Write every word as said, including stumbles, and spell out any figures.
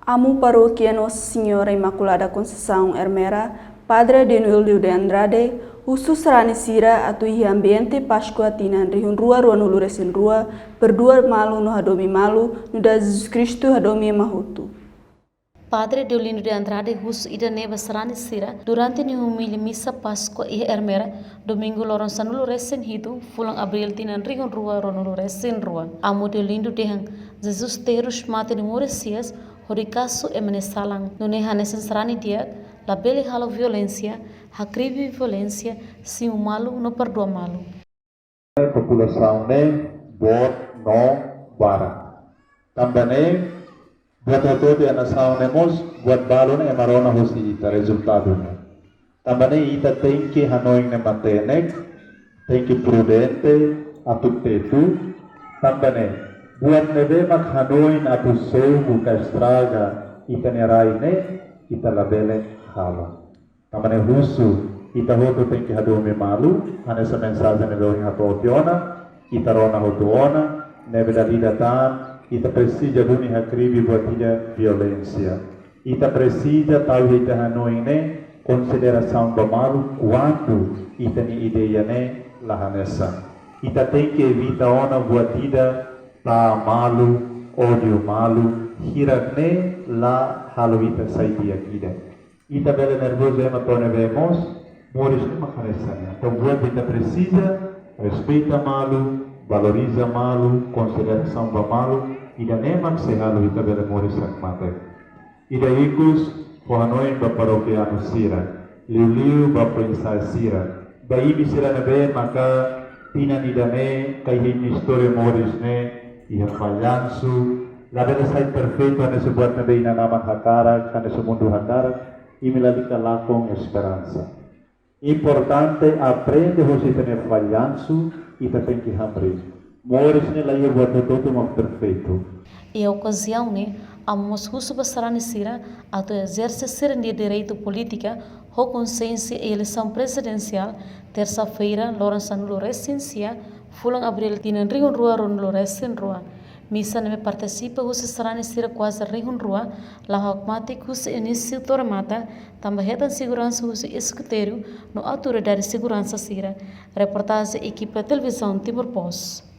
Amu Parókia Nossa Senhora Imaculada Conceição Ermera, Padre Denildo de Andrade, husu sarani sira atu iha ambiente Páskua tinan rihun rua ruanulu resin rua, perdua malu no hadomi malu, nu'udar Jesus Kristu hadomi ema hotu. Padre Deolindo de Andrade husu ida-ne'e ba sarani sira durante nia omilia misa Páskua iha Ermera, Domingu loron sanulu resin hitu, fulan Abríl tinan rihun rua ruanulu resin rua. Amu Deolindo dehan, Jesus terus mate no moris hi'as, hodi kasu ema nia salan. Nune'e hanesan sarani di'ak, labele halo violénsia, hakribi violénsia, simu malu no perdua malu. Populasaun ne'e boot no barak. Tanba ne'e, buat hotu-hotu iha nasaun ne'e mós, buat balu ne'e ema rona husi ita rezultadu ne'e. Tanba ne'e ita tenke hanoin ne'e matenek, tenke prudente, atu tetu. Tanba ne'e, buat ne'ebé mak hanoin atu sobu ka estraga ita-nia rai ne'e, ita labele halo. Tanba ne'e husu, ita hotu tenke hadomi malu, hanesan mensajen ne'ebé ohin hato'o tiha ona, ita rona hotu ona, ne'ebé dala ida tan, ita presiza duni hakribi buat ida violénsia. Ita presiza tau iha ita hanoin ne'e konsiderasaun ba malu kuandu ita-nia ideia ne'e la hanesan. Ita tenke evita ona buat ida, taa malu, ódiu malu, hirak ne'e la halo ita sai di'ak ida. Ita bele nervozu ema to'o ne'ebé mós, moris ne'e mak hanesan ne'e. Entaun buat ita presiza, respeita malu, valoriza malu, konsiderasaun ba malu, ida-ne'e mak sei halo ita bele moris hakmatek. Ida ikus, fó hanoin ba parókianu sira, liuliu ba foin-sa'e sira, ba imi sira ne'ebé maka tinan ida-ne'e, ka iha imi-nia istória moris ne'e, iha fallansu, labele sai perfeitu hanesan buat ne'ebé inan-aman hakarak, hanesan mundu hakarak, imi lalika lakon esperansa. Importante aprende husi ita-nia fallansu, ita tenke hamriik. Moris ne'e la iha buat hotu-hotu mak perfeitu. Iha okaziaun ne'e, Amu mós husu ba sarani sira atu ezerse sira-nia direitu polítika ho konsiénsia iha eleisaun prezidensiál, tersa-feira, loron sanulu resin sia, fulan Abríl tinan rihun rua ruanulu resin rua. Misa ne'ebé partisipa husi sarani sira kuaze rihun rua, la'o hakmatek husi inísiu to'o remata, tanba hetan seguransa husi eskutériu no autoridade seguransa sira. Reportajen ekipa Televizaun Timor Post.